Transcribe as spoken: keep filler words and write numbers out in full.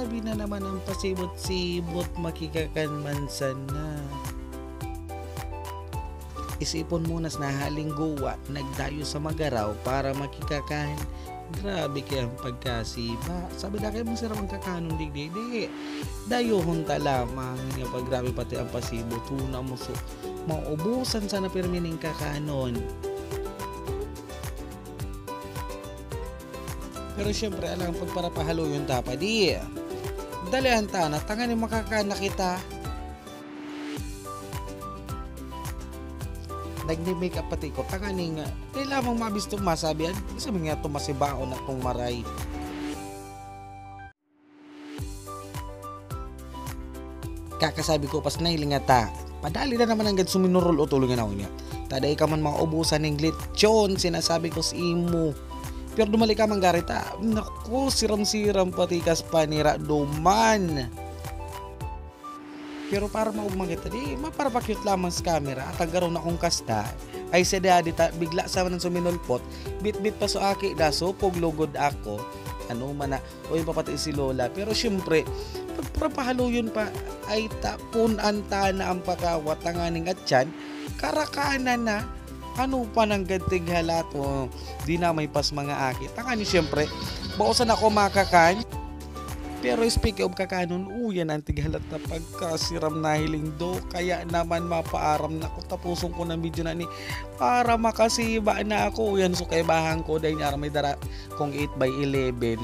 Sabi na naman ang pasibot-sibot, makikakan man sana. Isipon mo na sa nahalinggowa, nagdayo sa Magaraw para makikakan. Grabe kaya ang pagkasiba. Sabi na kayo, masarap ang kakanon, digdi. Di, dayohon ta lamang nga pag grabe pati ang pasibot. Huna mo so, maubusan sana pirmi ning kakanon. Pero siyempre, alang pagparapahaloyon ta pa, di. Dalihan ta na, tanganing makakain na kita. Nagmi-makeup pati ko, tanganing, di lamang mabisto masabi, an-, sabi nga, tumasibaon na tong maray. Kakasabi ko, pas nahiling nga ta. Padali na naman ang gad suminurol o tulong na niya. Tada ka man maubusan ng lechon, sinasabi ko sa imo. Pero dumali ka man gari ta. Naku, siram-siram pati kas panira duman. Pero para maugma kita, di, maparapakyut lamang sa camera. At ang garo na kong kasta, ay siya di ta, bigla sa man suminulpot, bitbit pa so aki, dasupog lugod ako. Ano man na, o yung papatay si Lola. Pero siyempre, pagpapahaloyon pa, ay tapon ang tana ang pakawat, tanganing atyan, karakanan na. Ano pa nang ganting halat? O, di na may pas mga aki. Tanganing siyempre, bausan ako makakan. Pero speaking of kakanon, uyan ang tighalat na pagkasiram nahiling do. Kaya naman mapaaram na ako. Tapuson ko ng video na ni para makasiba na ako. Uyan, so kaibahan ko dahil nga may dara kong eight by eleven.